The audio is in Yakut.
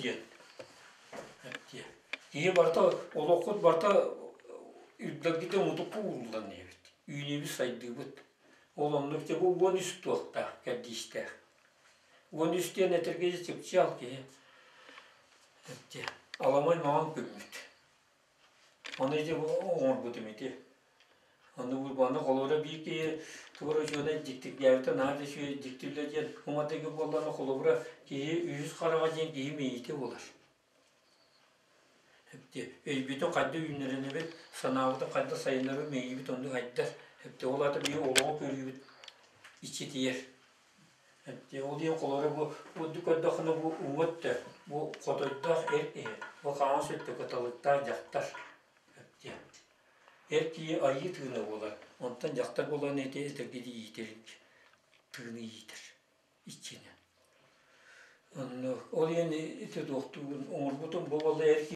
диэн. Киһи барыта олоххут барыта үрдэргитэ мутукка ууруллан иһэбит. Үүнүүбүт, сайдыыбыт. Ол оннук дьэ бу 13 туохтаах, кэрдиистээх. 13 диэн этэргэ чыпчаал киһи. Аламай маҥан күммүт. Ону ити оҥорбутум ити. Ону бу холобура биир киһи тугу эрэ учуонай дьиктиргээбитэ наһаа да үчүгэй дьиктиллэ диэн уматыгы буоллаҕына холобура киһи үһүс хараҕа диэн киһи мэйиитэ буолар. Өйбүтүн хайда үүннэринэбит, санаабытын хайда сайыннарабыт, мэйиибит оннук хайдар. Ол аата биһиги олоҕу көрүүбүт иччитийэр. Ол иһин холобура бу ордук көрдөххүнэ бу уҥа өттө, бу хотойдоох эр киһи, бу хаҥас өттө кыталыктаах дьахтар. Эр киһи айыы тыына буолар, онтон дьахтар буолан ити этэргиди иитэр, тыыны иитэр иччини. Онно ол иһин ити туохтуун оҥорбутум бу буолла эр киһи.